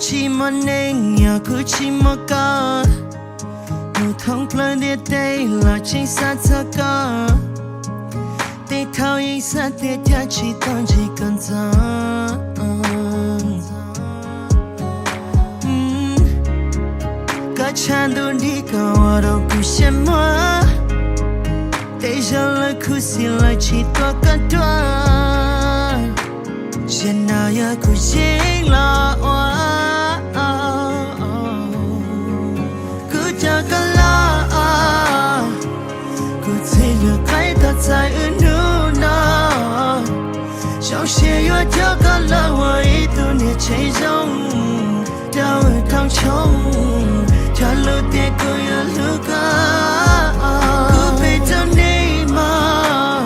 Tsis muaj neeg yog kuv tsis muaj koj, mus thoob plaws ntiaj teb los tseem xav txog koj. Tej thaum yeej xav tias cas tsis tau ntsib koj ntxov. Koj tshav ntuj nrig koj ua rau kuv siab muag. Tej zaum lawv khuv xim lawv tsis tuav koj dua. Zaum no yog kuv yeej los ua. Kuv coj koj los, kuv txhij lub qaib tau txais wb hnub no. Zoo siab yuav coj koj los ua ib tug niam tsev zoo rau wb thoob tshooj. Cog lus tias kuv yuav hlub koj. Kuv pem rau nej mog,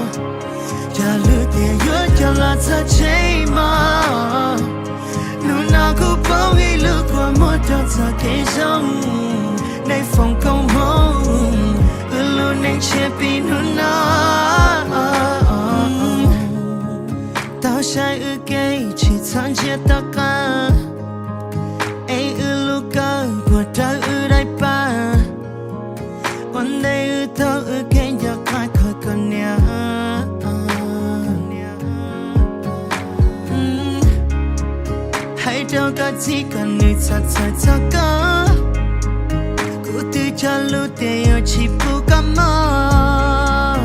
cog lus tias yuav coj los txog tsev mog. Hnub no kuv poob ib lub kua muag rau txoj kev zoo. Nej foom koob hmoov, wb lub neej tshiab pib hnub no. Tau saib wb kev tsis txhob ntsia tom qab, es wb lub kawm puas raws wb daim paj. Ua ntej wb taug wb kev nco qab kho koj niam. Hais rau koj txiv kom nws txhob txhawj txog koj. Kuv twb cog lus tias yuav tsis pub koj mob,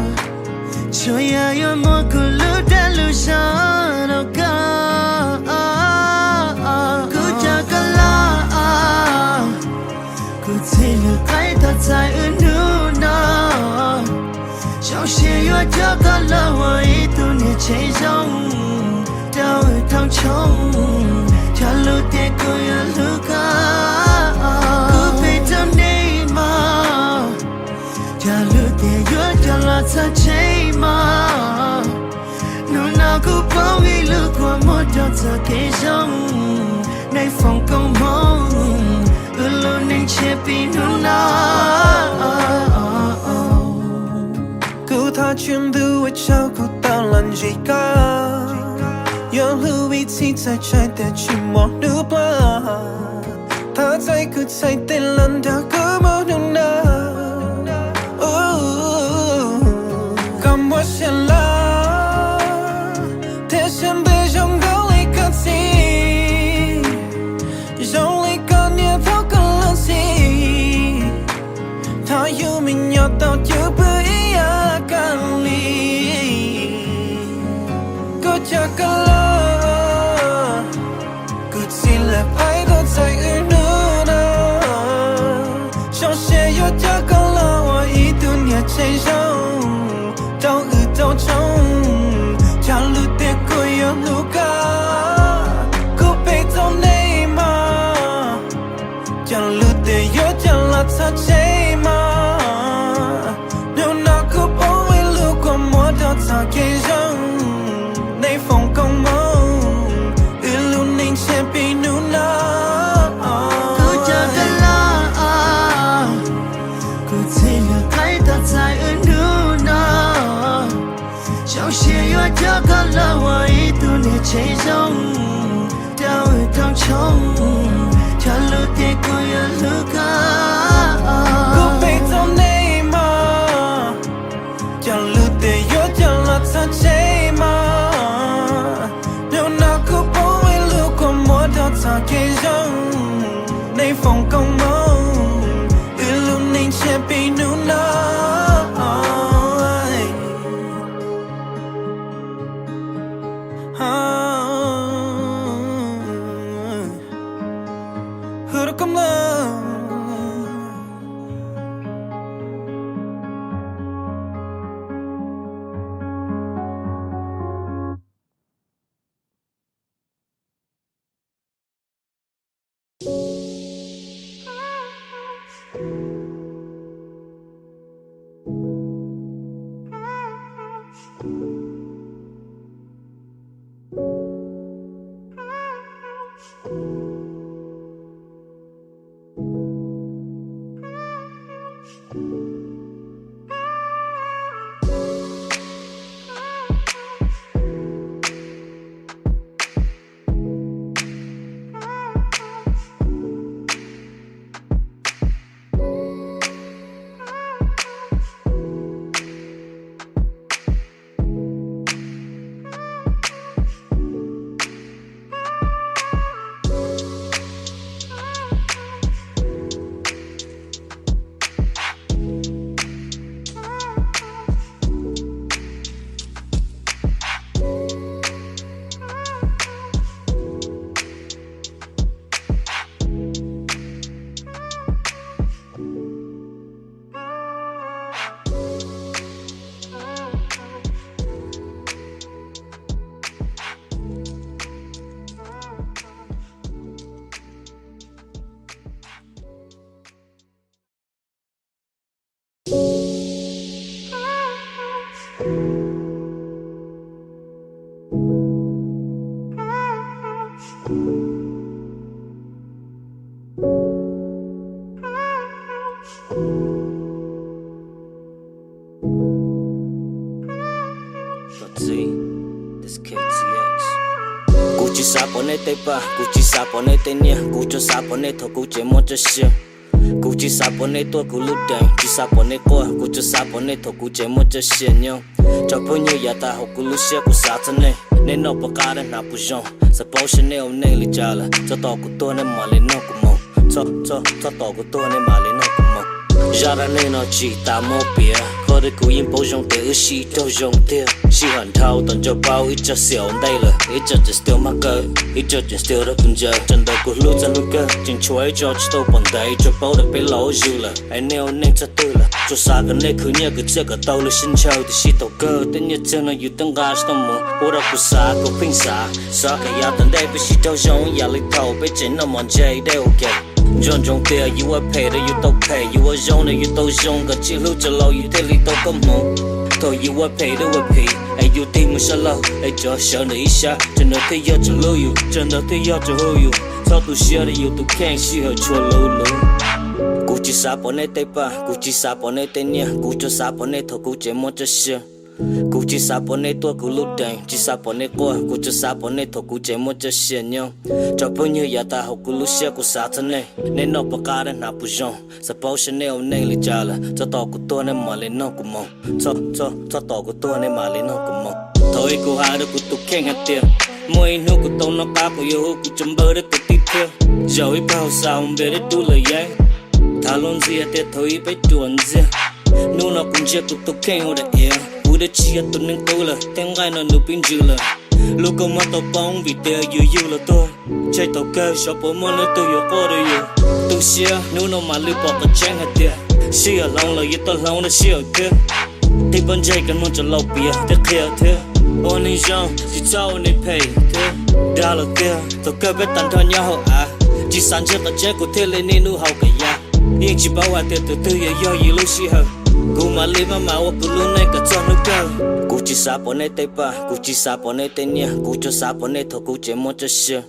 tsuas yog yuav muab kuv lub dag lub zog rau koj. Kuv coj koj los, kuv txhij lub qaib tau txais wb hnub no. Zoo siab yuav coj koj los ua ib tug niam tsev zoo rau wb thoob tshooj. Cog lus tias kuv yuav hlub koj, kuv pem rau nej mog. Cog lus tias yuav coj los txog tsev mog. Hnub no kuv poob ib lub kua muag rau txoj kev zoo. Nej foom koob hmoov, wb lub neej tshiab pib hnub no. Kuv thov tswv ntuj ua tsaug kuv tau los ntsib koj. Yuav hlub ib txhis txhais tshaj tias tsis muaj hnub plag. Thov txais kuv txhais tes los nrog kuv mus hnub no. Koj muaj siab loj thiab siab ntev zoo nkaus li koj txiv, zoo li koj niam thaum koj los ntxhi. Thov yus me nyuam tau cwj pwm ib yam koj li. Kuv coj koj los, kuv txhij lub qaib tau txais wb hnub no. Zoo siab yuav coj koj los ua ib tug niam tsev zoo rau wb thoob tshooj. Cog lus tias kuv yuav hlub koj, kuv pem rau nej mog. Cog lus tias yuav coj los txog tsev mog. Hnub no kuv poob ib lub kua muag rau txoj kev zoo. Nej foom koob hmoov, wb lub neej tshiab pib hnub no. Kuv coj koj los, kuv txhij lub qaib tau txais wb hnub no. Zoo siab yuav coj koj los ua ib tug niam tsev zoo rau wb thoob tshooj. Cog lus tias kuv yuav hlub koj, kuv pem rau nej mog. Cog lus tias yuav coj los txog tsev mog. Hnub no kuv poob ib lub kua muag rau txoj kev zoo. Nej foom koob hmoov, wb lub neej tshiab pib hnub no. Kuv tsis xav pom nej tej paj, kuv tsis xav pom nej tej nyiaj, kuv tsuas xav pom nej thaum kuv tseem muaj txoj sia. Kuv tsis xav pom nej tuaj kuv lub dees, tsis xav pom nej quaj, kuv tsuas xav pom nej thaum kuv tseem muaj txoj sia nyob. Tsoom phooj ywg yav tas hauv kuv lub siab kuv xav txog nej, nej noj puas qab dab hnav puas zoo, xav paub saib nej ua neej li cas lawm, txhob tos kuv tuag nej mam li noj kuv moo, txhob tos kuv tuag nej mam li noj kuv moo. Zaj dab neeg no tsis tas muab piav, koj thiab kuv yeej paub zoo tias wb sib raug zoo tiag. Sij hawm dhau tom ntej paub ib tsoom xiam ua ntej lawm, ib tsoom tseem still maj kawg, ib tsoom tseem still rau tus ntsaws. Txawm ntawd kuv hlub txog hnub kawg, tseem tshuav ib tsoom tsis tau pom ntaiv, tsuas paub tias peb laus zuj lawm. Es nej ua neej txog twg lawm? Tsuas xav kom nej khwv nyiaj khwv txiaj kom tau lub sib ntshaw, tiam sis thaum kawg tej nyiaj txiag no yus twb nqa tsis tau mus. Ua rau kuv xav, kuv pheej xav, xav kom yav tom ntej peb sib raug zoo yam li thaum peb tseem noj mov ntse dej ua ke. Nco ntsoov tias yus ua phem rau yus tau phem, yus ua zoo rau yus tau zoo, kom tsis hlub tsis laus yus thiaj li tau koob hmoov. Thaum yus ua phem rau ua phem, es yus tig mus sab laug, es cov sawv ntawm ib sab, tseem ntawd thiaj yog tseem hlub yus, tseem ntawd thiaj yog tseem hu yus. Txhob tu siab rau yus tus kheej, sij hawm tshuav luv luv. Kuv tsis xav pom nej tej paj, kuv tsis xav pom nej tej nyiaj, kuv tsuas xav pom nej thaum kuv tseem muaj txoj sia. Kuv tsis xav pom nej tuaj kuv lub dees, tsis xav pom nej quaj, kuv tsuas xav pom nej thaum kuv tseem muaj txoj sia nyob. Tsoom phooj ywg yav tas hauv kuv lub siab kuv xav txog nej, nej noj puas qab dab hnav puas zoo, xav paub saib nej ua neej li cas lawm, txhob tos kuv tuag nej mam li noj kuv moo, txhob tos kuv tuag nej mam li noj kuv moo. Thaum ub kuv hais rau kuv tus kheej hais tias, muaj ib hnub kuv tau noj qab kuv yuav hu kuv cov npawg thiab kwv tij thiab, zaum ib pab hauv xav hu npe thiab rub lawm yeeb. Tham luag ntxias tias thaum ub peb ruam ntxiag, hnub no kuv ntsia kuv tus kheej ua daim iav, kuv twb tsis yog tus neeg qub lawm, tej nqaij no nws pib ntsws lawm. Lub kua muag tau poob vim tias yus yug los tuag, ntshe thaum kawg xyov puas muaj leej twg yuav quaj rau yus. Tu siab hnub no mam li pom qhov tseeb hais tias, sij hawm hloov los yuav tau hloov rau sij hawm thiab. Tej pob ntseg kawg no tseem laus piav thiab qhia thiab. Ua neeg zoo tsis txhob ua neeg phem thiab. Dag los tiag, thaum kawg peb tag nrho nyob hauv av, tsis xav ntseeg qhov tseeb kuv thiaj li niaj hnub haus kawm yaj. Yeej tsis paub hais tias tus twg yuav yog yus lub sij hawm, kuv mam li maj mam ua kuv lub neej kom txog hnub kawg. Kuv tsis xav pom nej tej paj, kuv tsis xav pom nej tej nyiaj, kuv tsuas xav pom nej thaum kuv tseem muaj txoj sia.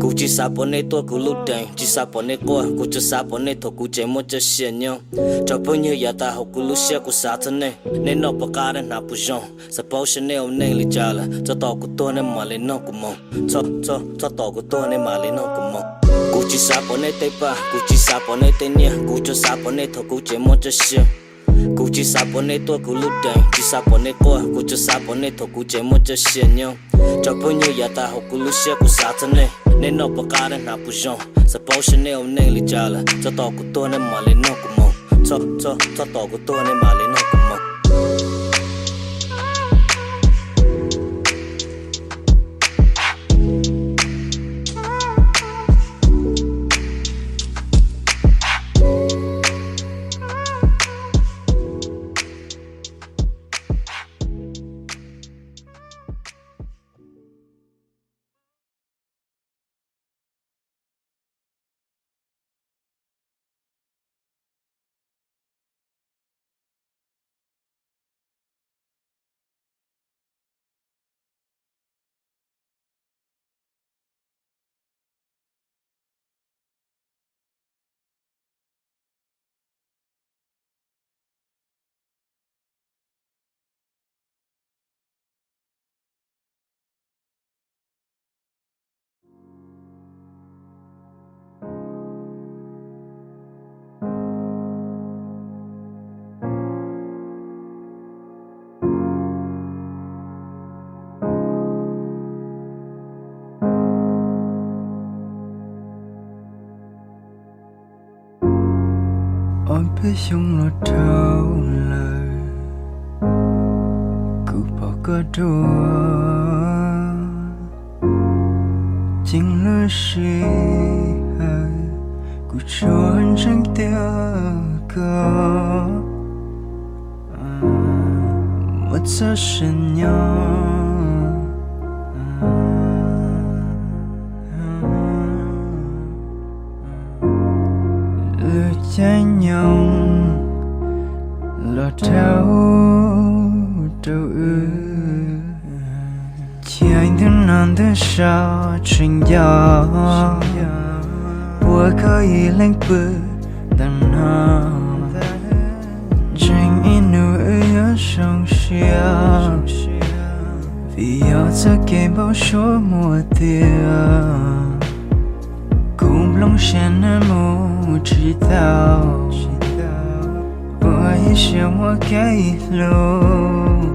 Kuv tsis xav pom nej tuaj kuv lub dees, tsis xav pom nej quaj, kuv tsuas xav pom nej thaum kuv tseem muaj txoj sia nyob. Tsoom phooj ywg yav tas hauv kuv lub siab kuv xav txog nej, nej noj puas qab dab hnav puas zoo, xav paub saib nej ua neej li cas lawm, txhob tos kuv tuag nej mam li noj kuv moo, txhob tos kuv tuag nej mam li noj kuv moo. Kuv tsis xav pom nej tej paj, kuv tsis xav pom nej tej nyiaj, kuv tsuas xav pom nej thaum kuv tseem muaj txoj sia. Kuv tsis xav pom nej tuaj kuv lub dees, tsis xav pom nej quaj, kuv tsuas xav pom nej thaum kuv tseem muaj txoj sia nyob. Tsoom phooj ywg yav tas hauv kuv lub siab kuv xav txog nej, nej noj puas qab dab hnav puas zoo, xav paub saib nej ua neej li cas lawm, txhob tos kuv tuag nej mam li noj kuv moo, txhob tos kuv tuag nej mam li noj kuv moo. Ob peb xyoo los dhau lawm, kuv pom koj dua, ceev lub sij hawm, kuv tsuas ntseeg tias koj muaj txoj sia nyob. Lub caij nyoog los dhau rau wb, Yeej ntub no ntub so tsis nco, puas koj ib leeg pw ntawm no. Ntseeg ib hnub wb yuav zoo siab, vim yog txoj kev npau suav muaj tiag. Kuv nplooj siab nws mus tsis tau, ua ib siab muaj kev hlub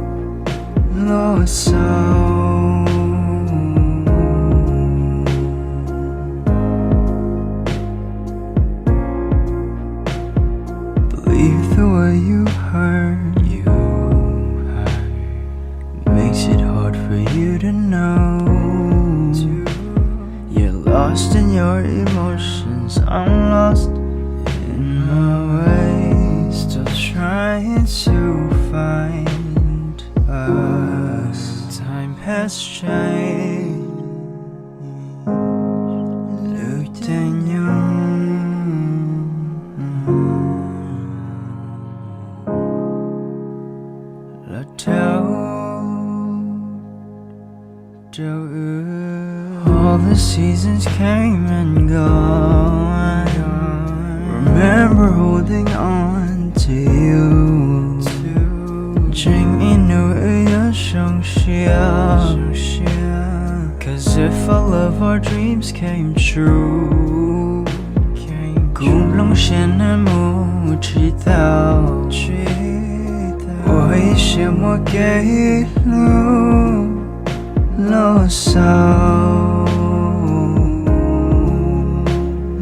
los xaus. Believe the way you hurt, you hurt makes it hard for you to know. You're lost in your emotions, I'm lost in my ways, still trying to find us. Time has changed. Lub caij nyoog los dhau rau wb. All the seasons came and gone. Remember holding on to you. Ntseeg ib hnub wb yuav zoo siab, 'cause if all of our dreams came true, kuv nplooj siab nws mus tsis tau, ua ib siab muaj kev hlub los xaus,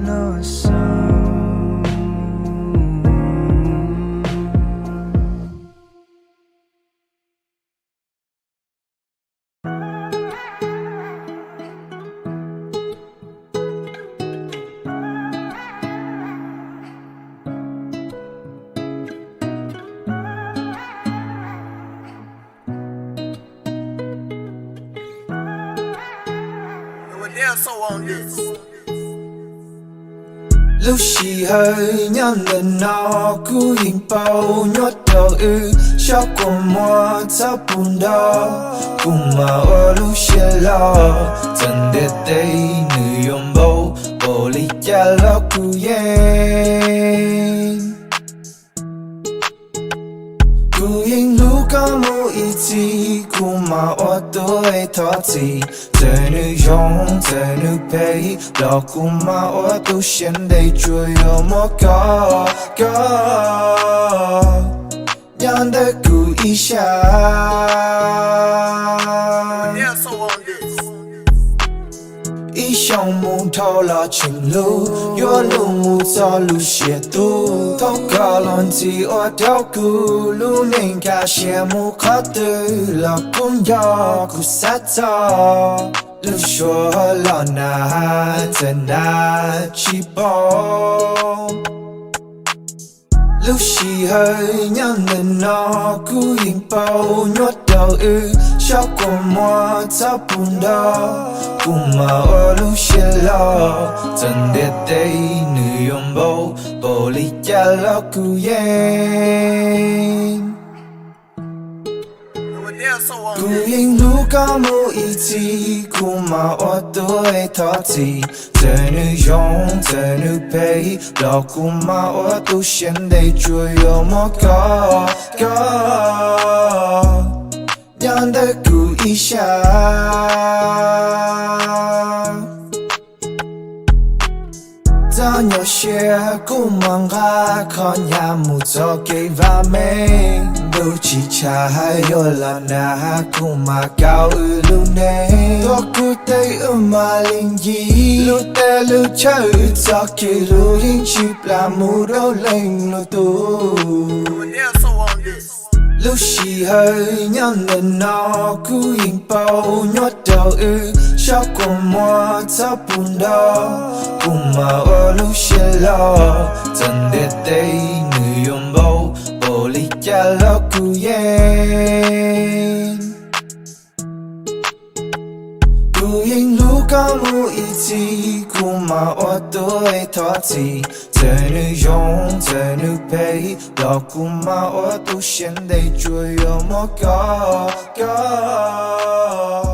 los xaus. Lub sij hawm nyob ntawm no kuv yeej paub nyuaj rau wb, xyov kua muag txhob pub nrog kuv mam ua lub siab loj. Txawm ntiaj teb nws yuav npau npaus li cas los kuv yeej Kuv yeej hlub koj mus ib txhis, kuv mam ua tus thov txim. Txawm nws zoo txawm nws phem los kuv mam ua tus siab ntev tsuas yuav muab koj, koj nyob ntawm kuv ib sab. Ib xyoos mus dhau los tseem hlub, yuav luag mus txog lub siab tu. Thaum koj los ntxim ua rau kuv, lub neej kaj siab mus qhov twg los kuv nco kuv xav txog. Lub suab los nag txawm nag tsis pom. Lub sij hawm nyob ntawm no kuv yeej paub nyuaj rau wb, xyov kua muag txhob pub nrog kuv mam ua lub siab loj. Txawm ntiaj teb nws yuav npau npaus li cas los kuv yeej Kuv yeej hlub koj mus ib txhis, kuv mam ua tus thov txim. Txawm nws zoo txawm nws phem los kuv mam ua tus siab ntev tsuas yuav muab koj, koj nyob ntawm kuv ib sab. Txog nyuaj siab kuv mam nqa qhov nyab mus txog kev vam meej. Ntuj tsis tshaj yuav los nag kuv mam kaw wb lub neej. Tuav kuv tej wb mam li ncig lub teb lub chaw wb txoj kev hlub yeej tsis plam mus rau leej lub ntuj. Lub sij hawm nyob ntawm no kuv yeej paub nyuaj rau wb, xyov kua muag txhob pub nrog kuv mam ua lub siab loj. Txawm ntiaj teb nws yuav npau npaus li cas los kuv yeej Kuv yeej hlub koj mus ib txhis, kuv mam ua tus thov txim. Txawm nws zoo txawm nws phem los kuv mam ua tus siab ntev tsuas yuav muab koj, koj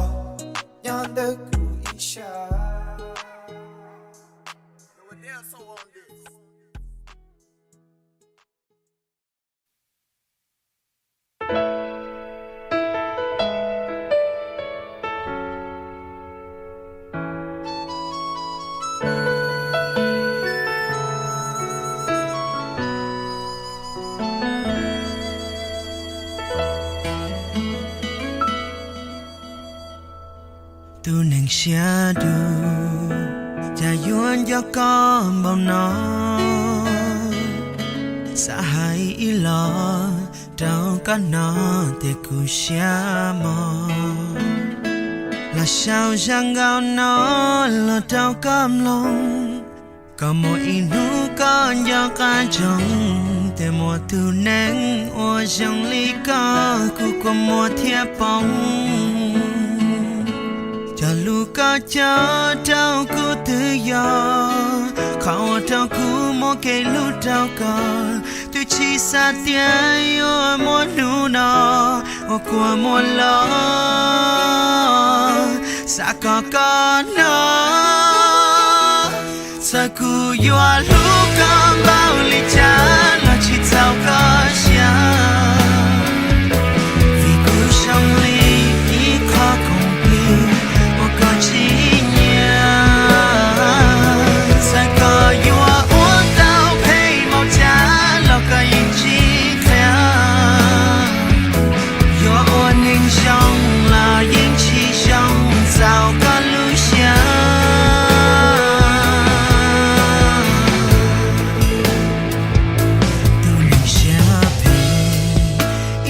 Tus neeg siab dub, cas yuav nco koj npaum no? Xav hais ib los rau koj hnov tias kuv siab mos. Los sau zaj nkauj no los rau koj mloog, kom muaj ib hnub koj nco qab ntsoov tias muaj tus neeg uas zoo li koj kuv kua muag thiaj poob. Cog lus koj coj rau kuv twb yog qhov ua rau kuv muaj kev hlub rau koj, twb tsis xav tias yuav muaj hnub no uas kua muag los. Xav kom koj hnov, txawm kuv yuav hlub koj npaum li cas los tsis txaus koj siab, vim kuv zoo li ib qho khoom plig uas koj tsis nyiam. Txawm koj yuav ua tau phem npaum cas los koj yeej tsis qhia, yuav ua neeg zoo los yeej tsis zoo txaus koj lub siab. Tus neeg siab phem,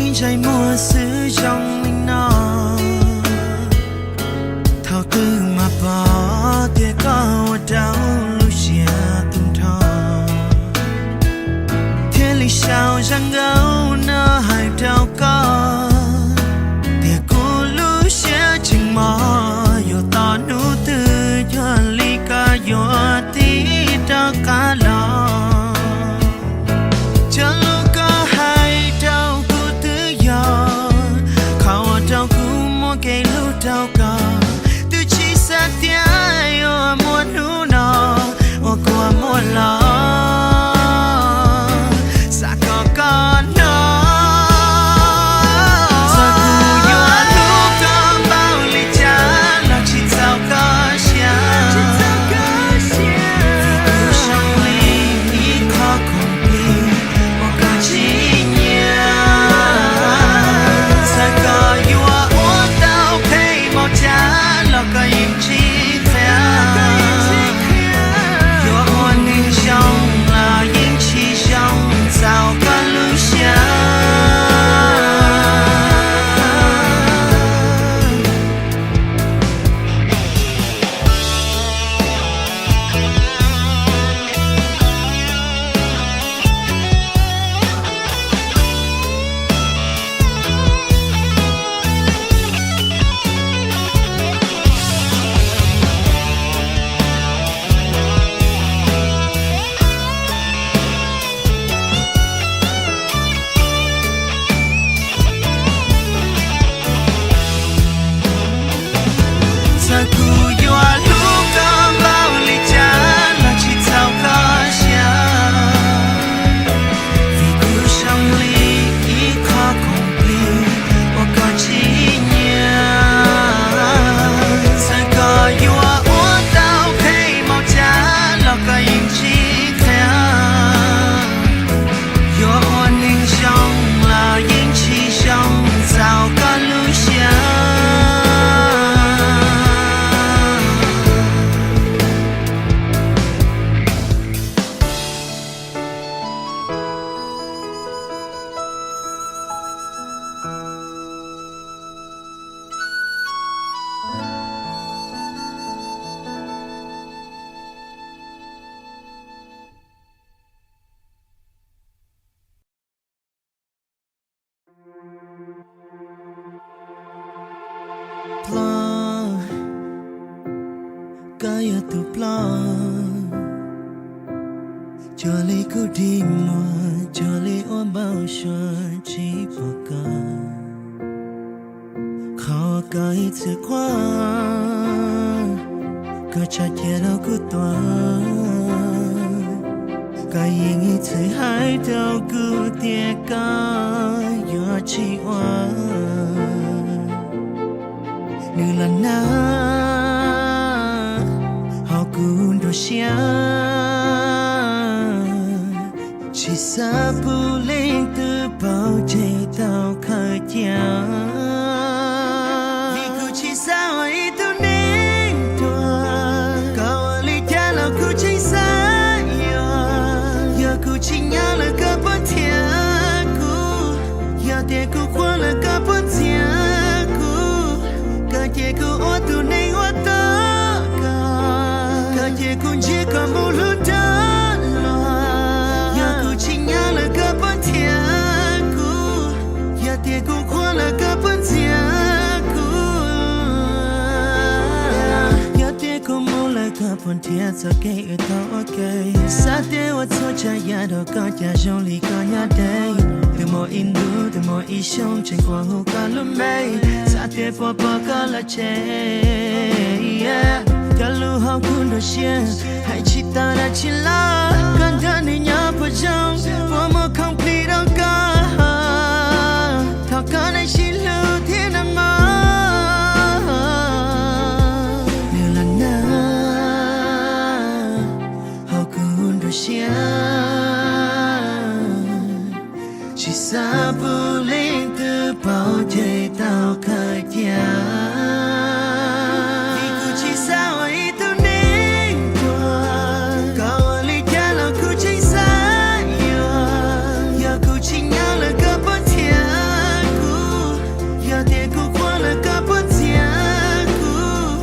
ib ntsais muag xwb zoo li no, thaum twg mas pom tias koj ua rau lub siab tu nrho, thiaj li sau zaj nkauj no hais rau koj tias kuv lub siab tseem mos, yuav tos hnub twg cuag li koj yuav tig rov qab los. Cov lus koj hais rau kuv twb yog qhov ua rau kuv muaj kev hlub rau koj, twb tsis xav tias yuav muaj hnub no uas kua muag los. Xav kom koj hnov, txawm kuv yuav hlub koj npaum li cas los tsis txaus koj siab, vim kuv zoo li ib qho khoom plig uas koj tsis nyiam. Txawm koj yuav ua tau phem npaum cas los koj yeej tsis qhia, yuav ua neeg zoo los yeej tsis zoo txaus koj lub siab. Txawm kuv yuav hlub koj npaum li cas los tsis txaus koj siab, vim kuv zoo li ib qho khoom plig uas koj tsis nyiam. Txawm koj yuav ua tau phem npaum cas los koj yeej tsis qhia, yuav ua neeg zoo los yeej tsis zoo txaus koj lub siab. Ploj, koj yog tus ploj, cuag li kuv dig muag, cuag li ua npaum suav tsis pom koj. Qhov koj ib txwm qhuas, koj tshaj cia rau kuv tuag. Koj yeej ib txwm hais rau kuv tias koj yuav tsis ua. Nws los nag hauv kuv nruab siab, tsis xav pub leej twg paub tseg tau khaws cia. Vim kuv tsis xav ua ib tug neeg Poob nrhiav txoj kev wb tau ua ke, xav tias ua txhua tsav yam rau koj cas zoo li koj nyob deb. Twb muaj ib ntu, twb muaj ib xyoo tseem quaj hu koj lub npe, xav tias puas pom koj los tsev. Cov lus hauv kuv nruab siab hais tsis tau dab tsi los, koj nrog nws nyob puas zoo, puas muaj khoom plig rau koj. Thov koj nej sib hlub thiab nawb mog. Nws los nag hauv kuv nruab siab, tsis xav pub leej twg paub ces tau khaws cia. Vim kuv tsis xav ua ib tug neeg tuag, koj ua li cas los kuv tseem xav yuav. Yog kuv tsis nyob lawm koj puas ntxias kuv? Yog tias kuv qhuav lawm koj puas ntxias kuv?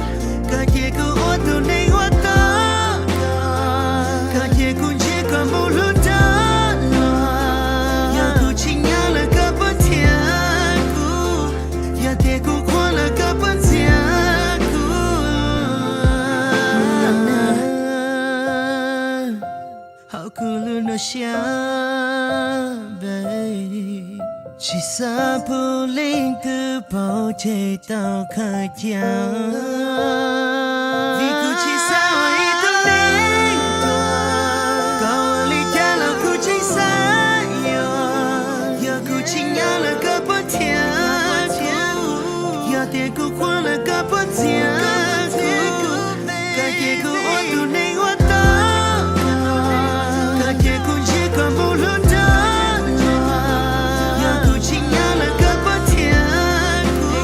Koj cia kuv ua tus neeg uas tau koj, koj cia kuv ntsib koj mus hlub rov los. Yog kuv tsis nyob lawm koj puas ntxias kuv? Yog tias kuv qhuav lawm koj puas ntxias kuv? Hauv kuv lub nruab siab, babe, tsis xav pub leej twg paub ces tau khaws cia. Vim kuv tsis xav ua ib tug neeg tuag, koj ua li cas los kuv tseem xav yuav. Yog kuv tsis nyob lawm koj puas ntxias kuv? Yog tias kuv qhuav lawm koj puas ntxias kuv? Koj cia kuv ua tus neeg uas tau koj, koj cia kuv ntsib koj mus hlub rov los. Yog kuv tsis nyob lawm koj puas ntxias kuv?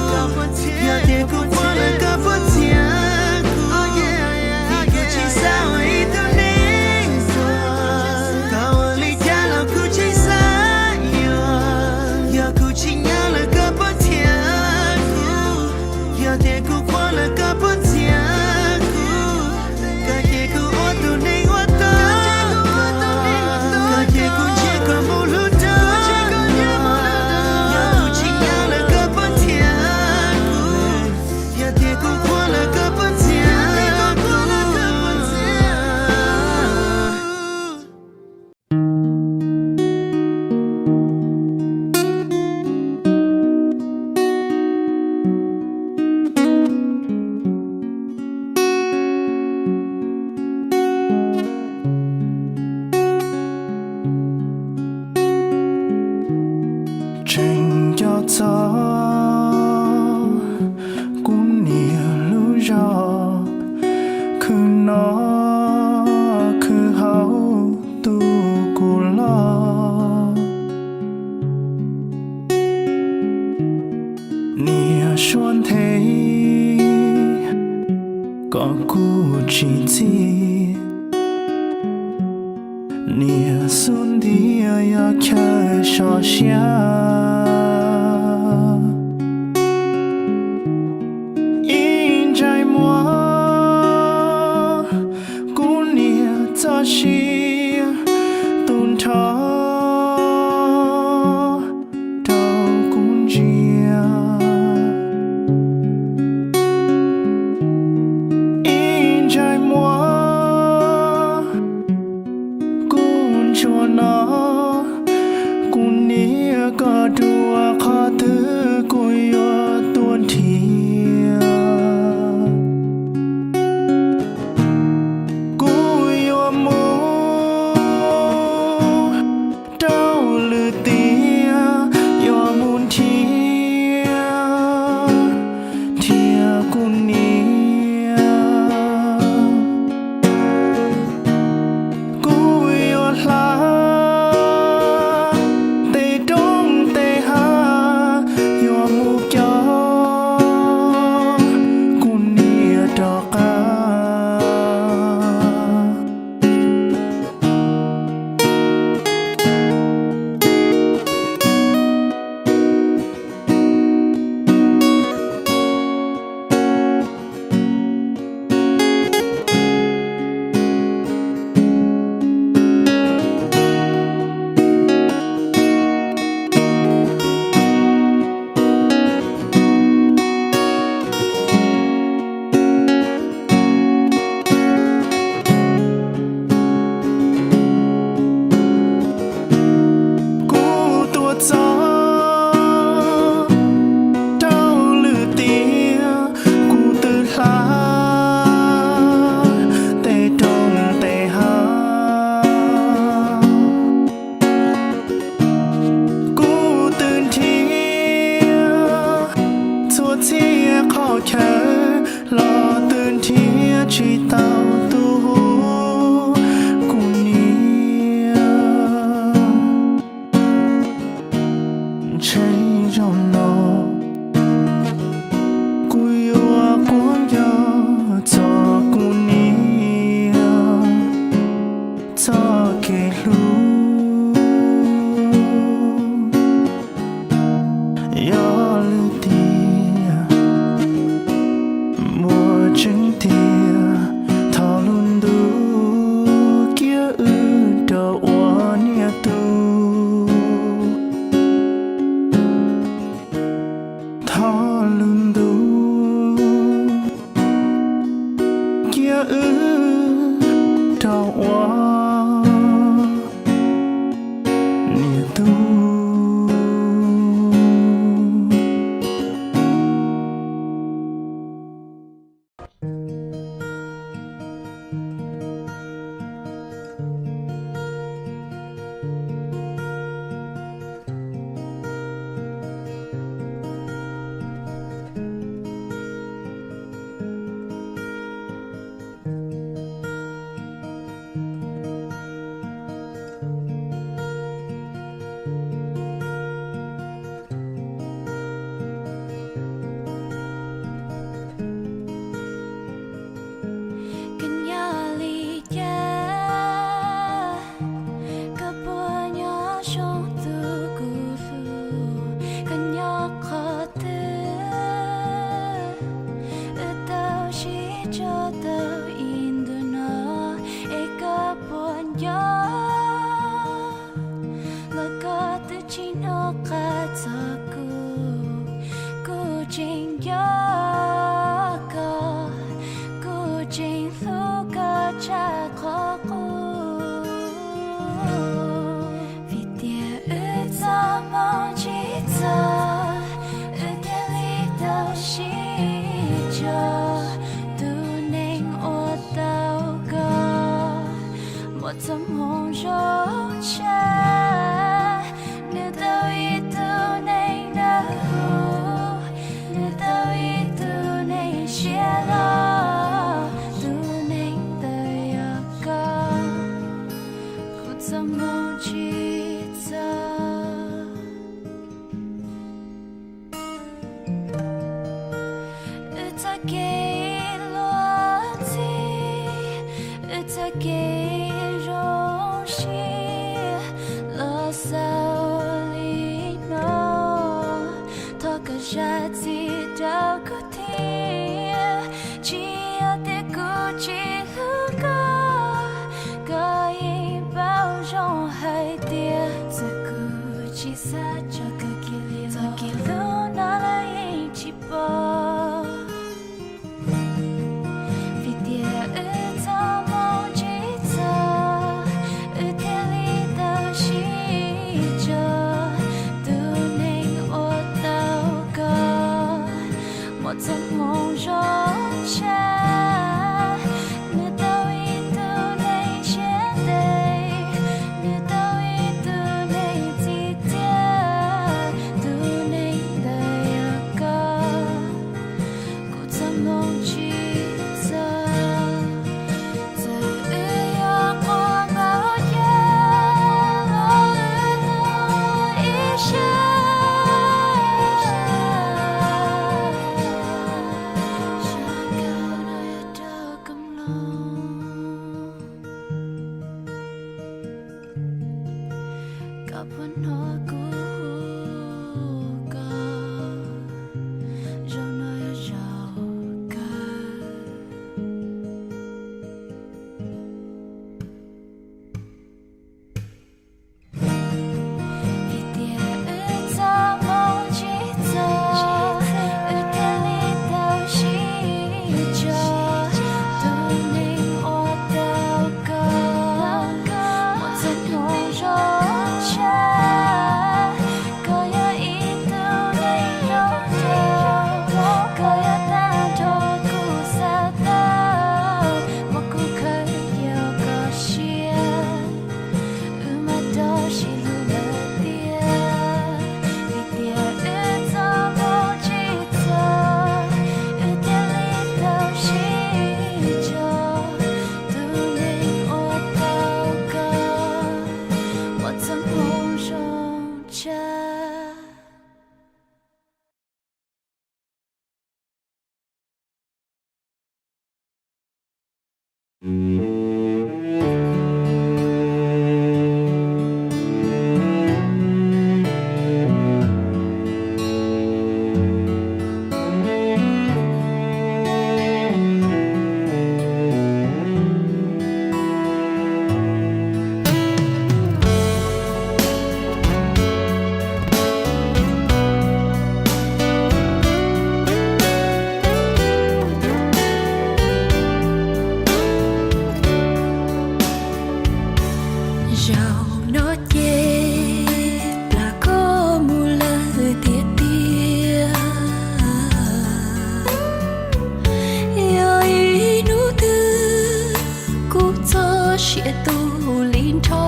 Yog tias kuv qhuav lawm koj puas ntxias kuv? Vim kuv tsis xav ua ib tug neeg tuag, koj ua li cas los kuv tseem xav yuav. Yog kuv tsis nyob lawm koj puas ntxias kuv? Yog tias kuv qhuav lawm koj puas ntxias kuv? Koj cia kuv ua tus neeg uas tau koj, koj cia kuv ntsib koj mus hlub rov los. Yog kuv tsis nyob lawm koj puas ntxias kuv? Yog tias kuv qhuav lawm koj puas ntxias kuv? Tseem nco txog kuv niam lub zog, khwv noj khwv haus tu kuv los. Niam suav nthe kom kuv tsis txim, niam xub ntiag yog chaw sov siab. Ib ntsais muag kuv niam txoj sia tu nrho rau kuv ntsia. Ib ntsais muag kuv ntsuag no kuv niam koj tsis tau tu hu kuv niam. Tshee zaum no kuv yuav quab nco txog kuv niam txoj kev hlub. Yog li tias muaj tseeb tiag, thov lub ntuj cia wb rov ua niam tub. Thov lub ntuj cia wb rov ua niam tub. Koj nyob li cas? Koj puas nyob zoo tus kuv hlub? Koj nyob qhov twg? Wb tau sib tso tau ib ntu no, es koj puas nco los koj twb tsis hnov qab txog kuv? Kuv tseem nco koj, kuv tseem hlub koj tshaj qhov qub. Vim tias wb txoj hmoo tsis txog, wb thiaj li tau sib tso. Tus neeg uas tau koj, muaj txoj hmoo zoo tshaj. Nws tau ib tug neeg dawb huv, nws tau ib tug neeg siab loj. Tus neeg ntawd yog koj, kuv txoj hmoo tsis txog. Wb txoj kev luag ntxhi, wb txoj kev zoo siab los xaus li no. Thov koj zam txim rau kuv thiab, tsis yog tias kuv tsis hlub koj. Koj yeej paub zoo hais tias txawm kuv tsis xav tso koj kiag li los, txoj kev hlub no lawv yeej tsis pom. Vim tias wb txoj hmoo tsis txog, wb thiaj li tau sib tso. Tus neeg uas tau koj, muaj txoj hmoo zoo tshaj. Zaum no ces plam koj mus lawm tiag tiag. Yog ib hnub twg kuv txoj sia tu li nrho,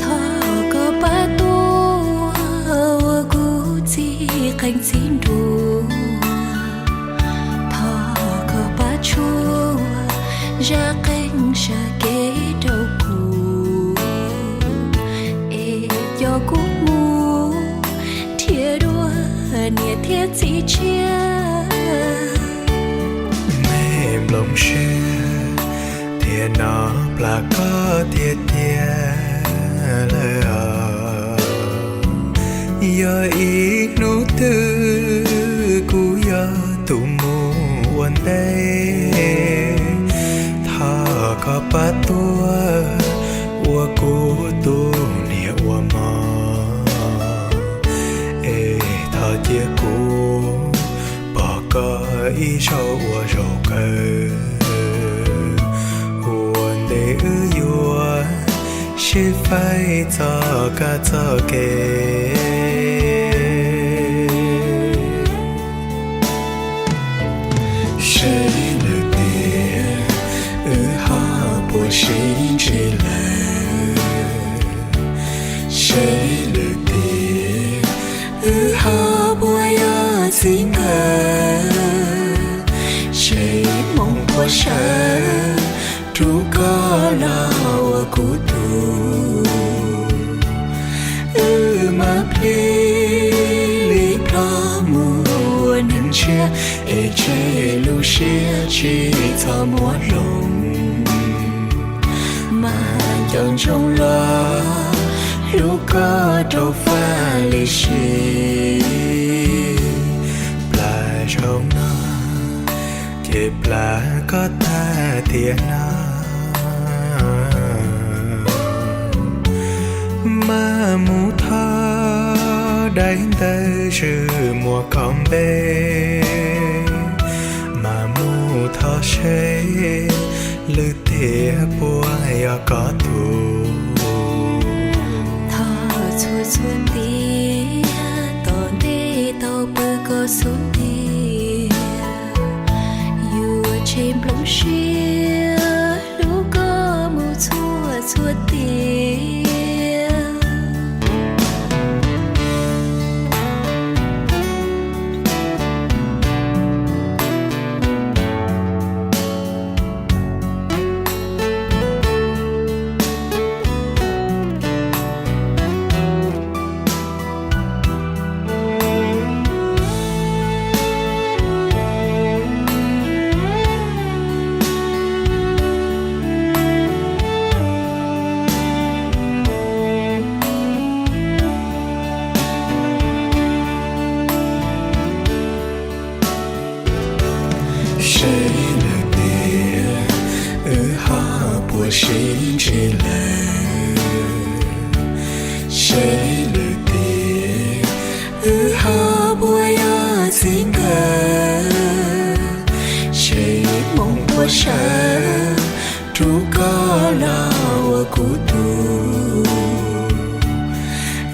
thov koj pab tuaj ua kuv txiv qeej txiv nruas. Thov koj pab tshuaj zaj qeej sawv kev rau kuv, es coj kuv mus nrhiav dua niam thiab txiv tshiab. Me nplooj siab, tiam no plam koj tiag tiag lawm os. Yog ib hnub twg kuv yog tus mus ua ntej, thov koj pab tuaj ua kuv tus niam ua mov, es thov cia kuv pom koj ib zaug ua zaum kawg. Ua ntej wb yuav sib faib txoj kab txoj kev. Saib lwm tiam wb ho puas sib ntsib lawm. Saib lwm tiam wb ho puas yog txij nkawm. Saib moo puas sawv rub koj los ua kuv tug. Wb mam plig li ploj mus ua neeg tshiab, es tseg lub siab tsis txhob muab hloov. Mas nco ntsoov los hlub koj rau faj li si. Plam zaum no ces plam koj tag tiag no. Mas mus thov daim ntawv zwm muag koj npe, mas mus thov seb lwm tiam puas yog koj tug. Thov txhua txhua tiam tom ntej tau pw koj xub ntiag, yuav tseg nplooj siab hlub koj mus txhua txhua tiam. Saib lwm tiam wb ho puas sib ntsib lawm. Saib lwm tiam wb ho puas yog txij nkawm. Saib moo puas sawv rub koj los ua kuv tug.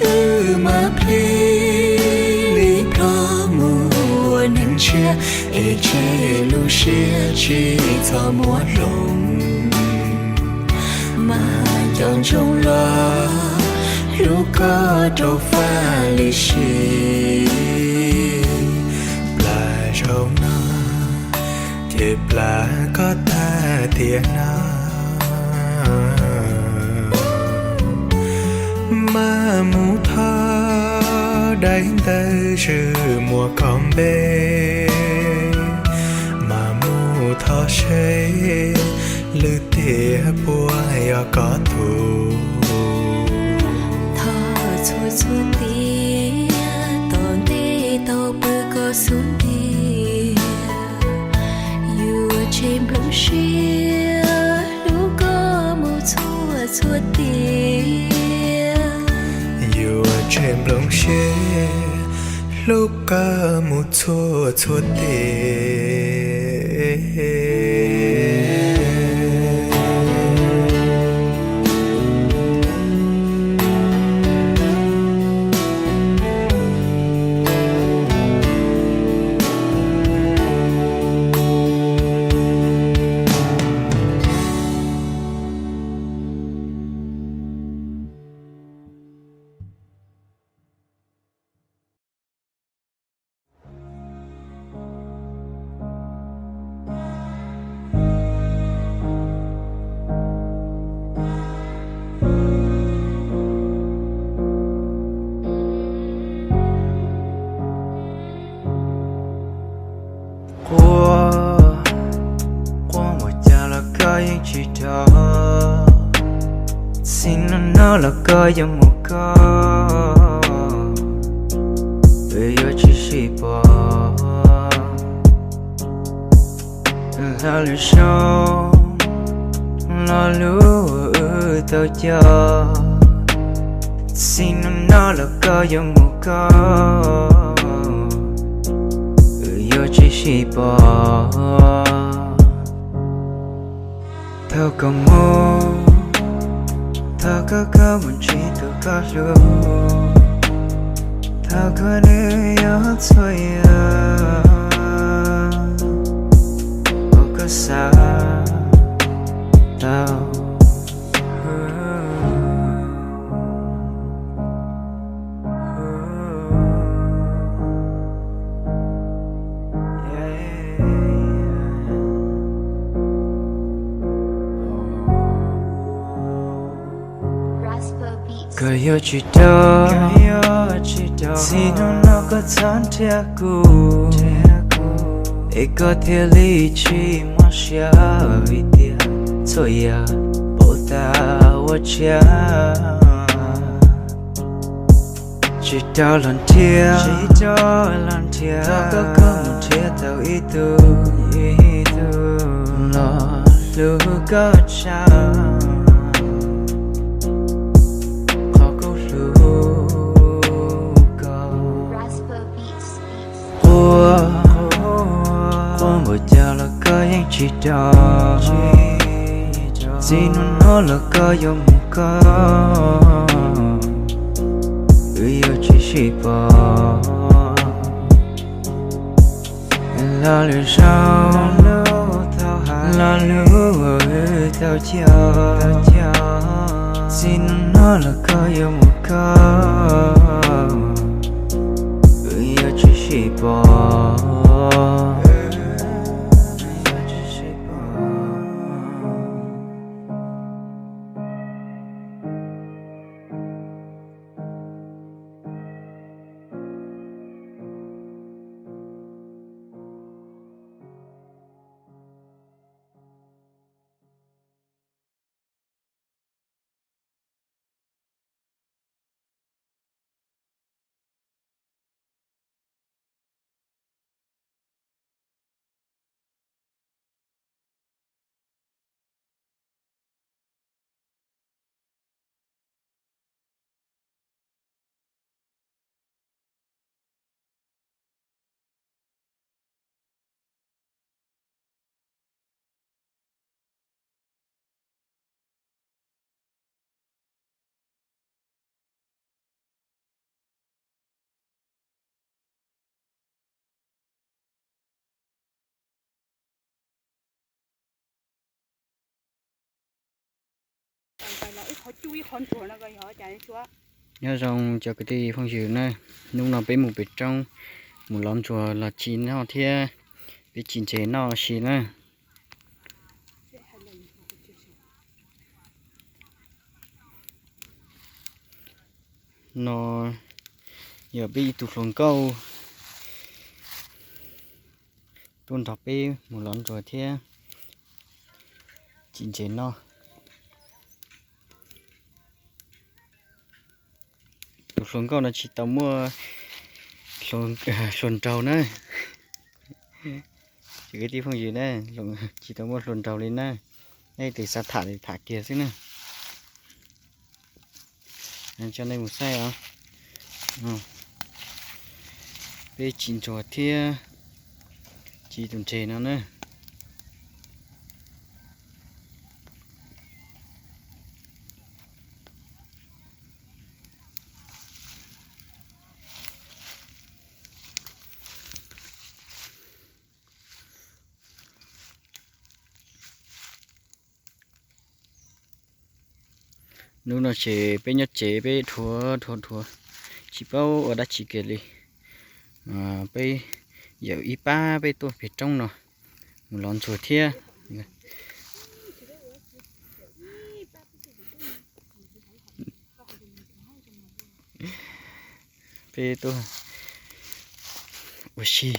Wb mam plig li ploj mus ua neeg tshiab, es tseg lub siab tsis txhob muab hloov. Mas nco ntsoov los hlub koj rau faj li si. Plam zaum no ces plam koj tag tiag no. Mas mus thov daim ntawv zwm muag koj npe, mas mus Thov seb lwm tiam puas yog koj tug. Thov txhua txhua tiam tom ntej tau pw koj xub ntiag, yuav tseg nplooj siab hlub koj mus txhua txhua tiam. Yuav tseg nplooj siab hlub koj mus txhua txhua tiam. Quaj, quaj npaum cas los koj yeej tsis rov. Txij no no los koj yuav mus koj, wb yuav tsis sib pom. Hla lwm zaus, lo lus uas wb tau cog, txij no no los koj yuav mus koj, wb yuav tsis sib pom. Thov koj mus, thov koj, koj mus ntsib tus koj hlub, thov koj nws yuav txhua yam uas koj xav tau. Koj yuav tsis tau, txij no no koj txhob nrhiav kuv, es koj thiaj li tsis mob siab vim tias txhua yam pauv tas ua tshiab. Tsis tau los nrhiav, thov koj, koj mus nrhiav tau ib tug, ib tug los hlub koj tshaj qhov kuv hlub koj. Quaj, quaj npaum cas los koj yeej tsis rov. Txij no no los koj yuav mus koj, wb yuav tsis sib pom. Lo lus zoo, lo lus uas wb tau cog, txij no no los koj yuav mus koj, wb yuav tsis sib pom. Nyob zoo cov kwv tij phooj ywg na, hnub no peb mus pem roob, mus lov ntsuag los tsis noj thiab, peb tsis ntses noj si na. No yog peb ib tug hluas nkauj tuaj nrog peb mus lov ntsuag thiab ci ntses noj. Tus hluas nkauj no tsis tau muaj hluas nraug na. Tsoom kwv tij phooj ywg na, tsis tau muaj hluas nraug li na. Nej tes xav tham li tham kiag xwb na. Coj nej mus saib os. Peb ci ntsuag thiab ci tus ntses no na. Hnub no ces peb nyob tsev peb dhuav dhuav dhuav, tsis paub ua dab tsi kiag li. Peb yawm ib pab peb tuaj pem roob no mus lov ntsuag thiab. Peb tuaj ua si.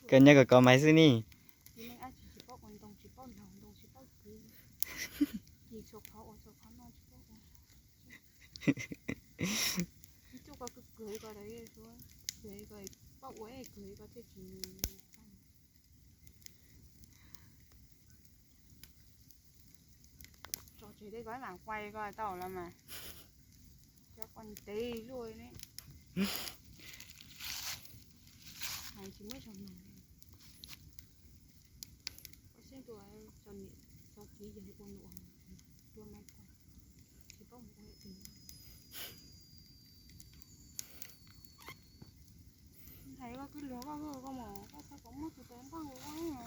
Koj nyob koj kov maiv xwb ni. Tso tseg tej ko mam quay ko tau lawm mas. Cov ko ntev luaj ne. Hais tsis muaj ib zaug nug. Koj siab ntua, cov niam cov txiv yog ua num ua maiv, tsis paub mus ua tim. Hais koj kwv luag koj, koj mus koj txhob kom muab tus tais npaj ua.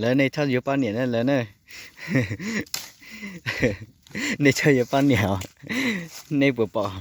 Lawv nej txhob yuav poj niam na lawv na. Nej txhob yuav poj niam os, nej puas pom?